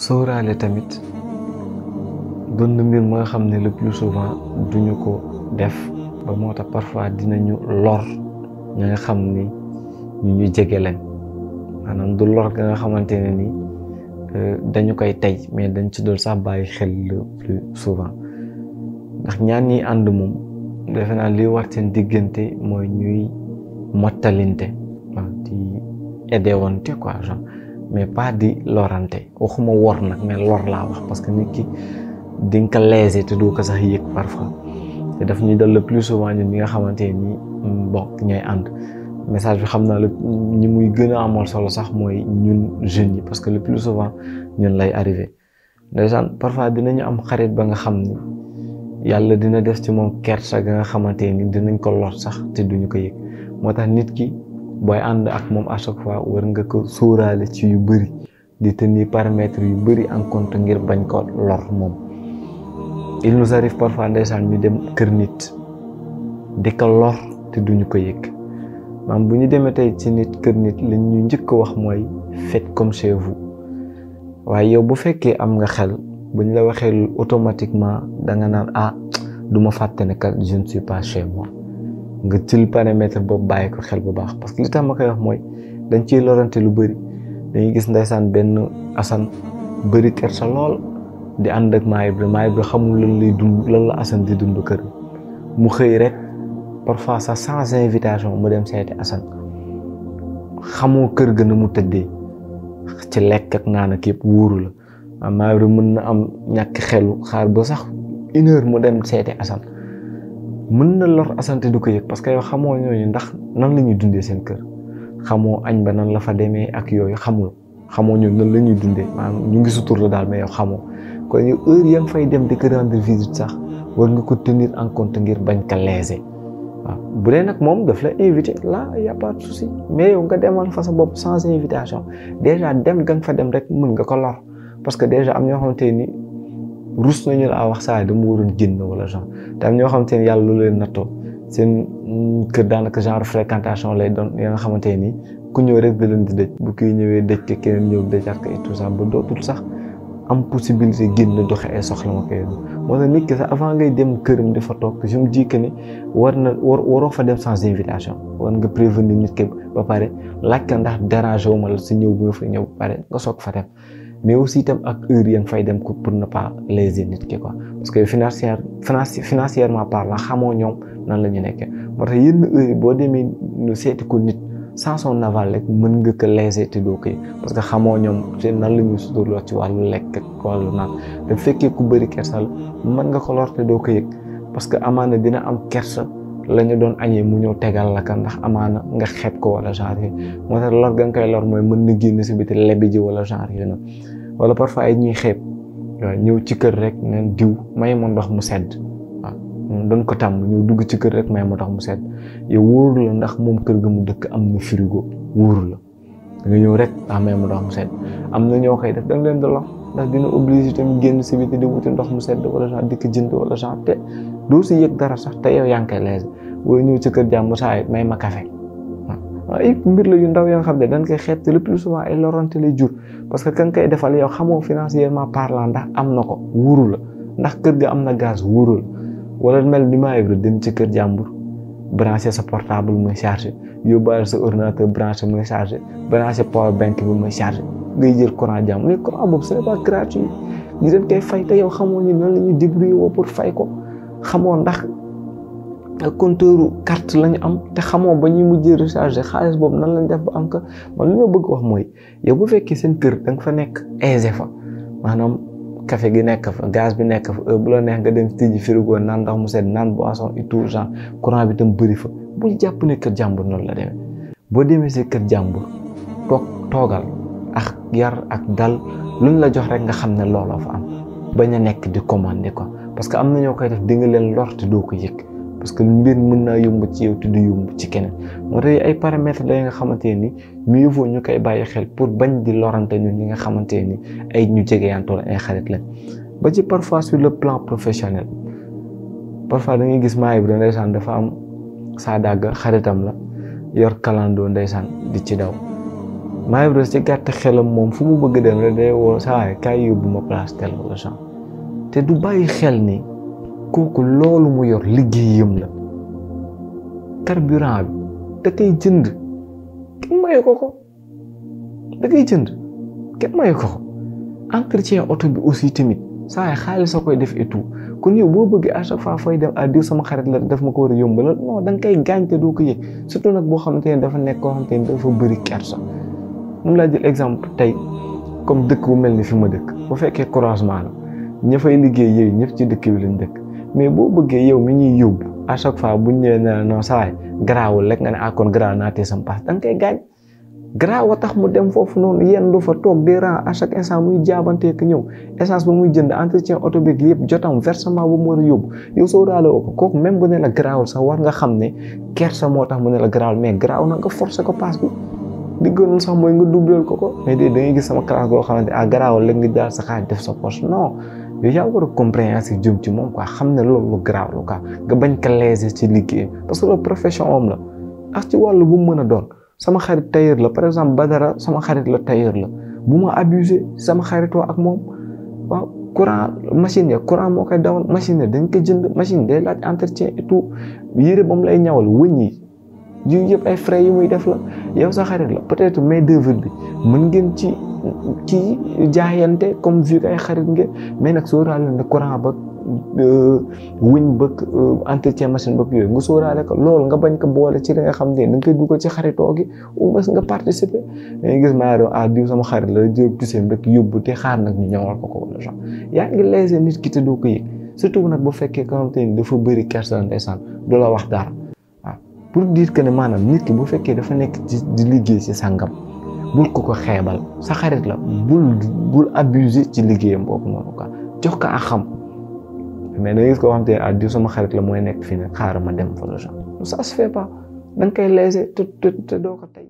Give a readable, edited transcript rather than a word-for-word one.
sóoraale tamit doon na mbir ma nga xam ne le plus souvent duñu ko def ba moo tax parfois dinañu lor ña nga xam ni ñu jege lañ maanaam du lor ga nga xamante ne ni dañu koy tey mais dañ ci doon sax bàyyi xel le plus souvent ndax ñaan ñi ànd moom defe naa li war seen diggante mooy ñuy mottalinte di aidewante quoi genre mais pas di lorante waxuma wor nag mais lor laa wax parce que nit ki di nga ko léser te doo ko sax yëg parfois te daf ñuy dal le plus souvent ñun ñi nga xamante ni bon ñooy ànd message bi xam naa la ñi muy gën a amal solo sax mooy ñun jeunes yi parce que le plus souvent ñun lay arrivé ndeysaan parfois dinañu am xarit ba nga xam ni yàlla dina def ci moom kersa ga nga xamante ni dinañ ko lor sax te duñu ko yëg moo tax nit ki booy ànd ak moom à chaque fois war nga ko sóoraale ci yu bëri di tenir paramètres yu bëri en compte ngir bañ ko lor moom. Il nous arrive parfois ndeysaan ñu dem kër nit di ko lor te duñu ko yëg maanaam bu ñu demee tey ci nit kër nit lañ ñu njëkk a wax mooy faites comme chez vous waaye yow bu fekkee am nga xel bu ñu la waxee automatiquement da nga naan du ma fàtte ne kat je ne suis pas chez moi nga jël paramètre boobu bàyyi ko xel bu baax parce que li tax ma koy wax mooy dañ ciy lorante lu bëri dañuy gis ndeysaan benn Assane bëri kersa lool di ànd ak Ibra xamul lan lay dund lan la Assane di dund kër mu xëy rek parfois sax sans invitation mu dem seeti Assane xamoo kër ga na mu tëddee ci lekk ak naan ak yëpp wóoru la Ibra mën na am ñàkk xelu xaar ba sax 1 heure mu dem seeti Assane mën na lor Assane te du ko yëg parce que yow xamoo ñooñu ndax nan la ñuy dundee seen kër xamoo añ ba nan la fa demee ak yooyu xamoo ñooñu nan la ñuy dundee maanaam ñu ngi sutur la daal mais yow xamoo kon yow heure ya nga fay dem di ko rendre visite sax war nga ko tenir en compte ngir bañ ko léser waaw bu dee nag moom daf la invité là y a pas de souci mais yow nga demal fa sa bopp sans invitation déjà dem ga nga fa dem rek mën nga ko lor parce que déjà am ñoo xamante ni rus nañu laa wax saa yi dama waroon génn wala genre te am ñoo xamante ni yàlla lu leen nattoo seen kër daanaka genre fréquentation lay doon ya nga xamante ni ku ñëw rek da leen di dëj bu kii ñëwee dëj ke keneen ñëw dëjaat ko et tout ça ba dootul sax am possibilité génn doxe ay soxla ma koy moo tax nit ki sax avant ngay dem këram di fa toog je me dis que ni waroo fa dem sans invitation war nga prévenir nit ki ba pare laaj ka ndax déranger wu ma la si ñëw bi nga fa ñëw ba pare nga soog fa dem mais aussi itam ak heure ya nga fay dem ko pour ne pas léser nit ki quoi parce que financièrement parlant xamoo ñoom nan la ñu nekkee moo tax yenn heure yi boo demee ñu seeti ko nit sans son aval rek mën nga ko léser te doo koy parce que xamoo ñoom te nan la ñuy suturloo ci wàllu lekk ak wàllu naan te fekkee ku bëri kersa la mën nga ko lor te doo ko yëg parce que amaana dina am kersa la ñu doon añee mu ñëw tegal la ka ndax amaana nga xeeb ko wala genre yi moo tax lor ga nga koy lor mooy mën na génn si biti lebi ji wala genre yi noonu wala parfois ay ñuy xeeb waaw ñëw ci kër rek neen diw may ma ndox mu sedd waaw doon ko tàmm ñëw dugg ci kër rek may ma ndox mu sedd yow wóoru la ndax moom kër ga mu dëkk am na frigo wóoru la da nga ñëw rek may ma ndox mu sedd am na ñoo koy def da nga leen di lor ndax dina obligé tamit génn si biti di wuti ndox mu sedd wala genre di ko jënd wala genre te doo si yëg dara sax te yow yaa ngi koy léser boo ñëw ci kër jàmm saa yi may ma café waaw ay mbir la yu ndaw ya nga xam ne dañ koy xeeb te le plus souvent ay lorante lay jur parce que ka nga koy defal yow xamoo financièrement parlant ndax am na ko wóoru la ndax kër ga am na gaz wóoru la wala mel ni Ibra dem ci kër jàmbur branché sa portable muy chargé yóbbaale sa ordinateur branché muy chargé branché power bank bi muy chargé ngay jël courant jàmbur mais courant boobu ce n'est pas gratuit ñu dañ koy fay te yow xamoo ni nan la ñuy débrouiller woo pour fay ko xamoo ndax compteur carte lañu am te xamoo ba ñuy mujjee recharger xaalis boobu nan lañ def ba am ko man li ma bëgg wax mooy yow bu fekkee seen kër da nga fa nekk aisé fa maanaam café gi nekk fa gaz bi nekk fa bu la neex nga dem tijji frigo naan ndox mu sedd naan boisson et tout genre courant bi tam bëri fa bul jàpp ne kër jàmbur noonu la demee boo demee si kër jàmbur toogal ak yar ak dal luñ la jox rek nga xam ne looloo fa am bañ a nekk di commander quoi parce que am na ñoo koy def di nga leen lor te doo ko yëg parce que mbir mën naa yomb ci yow te du yomb ci keneen moo tax ay paramètres la nga xamante ni mieux vaut ñu koy bàyyi xel pour bañ di lorante ñun ñi nga xamante ni ay ñu jegeyantoo la ay xarit lañ ba ci parfois sur le plan professionnel parfois da ngay gis Ibra ndeysaan dafa am saa dàgg xaritam la yor kalandoo ndeysaan di ci daw maa Ibra ci gàtt xelam moom fu mu bëgg dem rek day woo saa kaay yóbbu ma place tel wala genre te du bàyyi xel ni kooku loolu mu yor liggéeyam la carburant bi da koy jënd kenn mayu ko da koy jënd kenn mayu ko entretien oto bi aussi tamit saa xaalis sa koy def et tout kon yow boo bëggee à chaque fois fooy dem diw sama xarit la daf ma ko war a yombalal non da nga koy gaañ te doo ko yëg surtout nag boo xamante ne dafa nekk koo xamante ne dafa bëri kersa mun laa jël exemple tey comme dëkk bu mel ni fi ma dëkk bu fekkee croisement la ña fay liggéey yooyu ñëpp ci dëkk bi lañ dëkk mais boo bëggee yow mi ñuy yóbbu à chaque fois buñ ñëwee ne non saa garaawul rek nga ne kon garaaw naa tee sama paas da nga koy gaañ garaaw a tax mu dem foofu noonu yendu fa toog des rangs à chaque instant muy jaabantee ko ñëw essence ba muy jënd entretien oto beeg yëpp jotam versement ba mu war a yóbbu yow sóoraale woo ko kooku même bu ne la garaawul sax war nga xam ne kersa moo tax mu ne la garaawul mais garaaw na nga forcer ko paas bi di gënoon sax mooy nga doubleel ko mais da ngay gis sama classe boo xamante garaawul léegi nga daal sa xaalis def sa poche non yow yaa war a compréhensive jëm ci moom quoi xam ne loolu lu garaaw lu quoi nga bañ ko léser ci liggéey parce que loolu profession am la ak ci wàllu bu mu mën a doon sama xarit tailleur la par exemple Badara sama xarit la tailleur la bu ma abusé sama xaritoo ak moom waaw courant machine ya courant moo koy dawal machine ya dañ ko jënd machine day laaj entretien et tout yére ba mu lay ñawal wëñ yi yu yëpp ay frais yu muy def la yow sa xarit la peut-être main d'œuvre bi mën ngeen ci jaayante comme vu que ay xarit ngeen mais nag sóoraale na courant ba wëñ bëgg entretien machine bëgg yooyu nga sóoraale ko loolu nga bañ ko boole ci li nga xam ne da nga koy dugal ci xaritoo gi au moins nga participer mais gis maa doon diw sama xarit la jël tuseem rek yóbbu te xaar nag ñu ñëwal ko wala genre yaa ngi léser nit ki te doo ko yëg surtout nag bu fekkee ko xamante ni dafa bëri kersa ndeysaan du la wax dara waaw pour dire que ne maanaam nit ki bu fekkee dafa nekk di liggéey ci sàngam bul ko xeebal sa xarit la bul abuser ci liggéeyam boobu noonu quoi jox ko ak xam mais da ngay gis koo xamante ne diw sama xarit la mooy nekk fii ne xaaral ma dem fa la genre ça se fait pas da nga koy léser te doo ko tey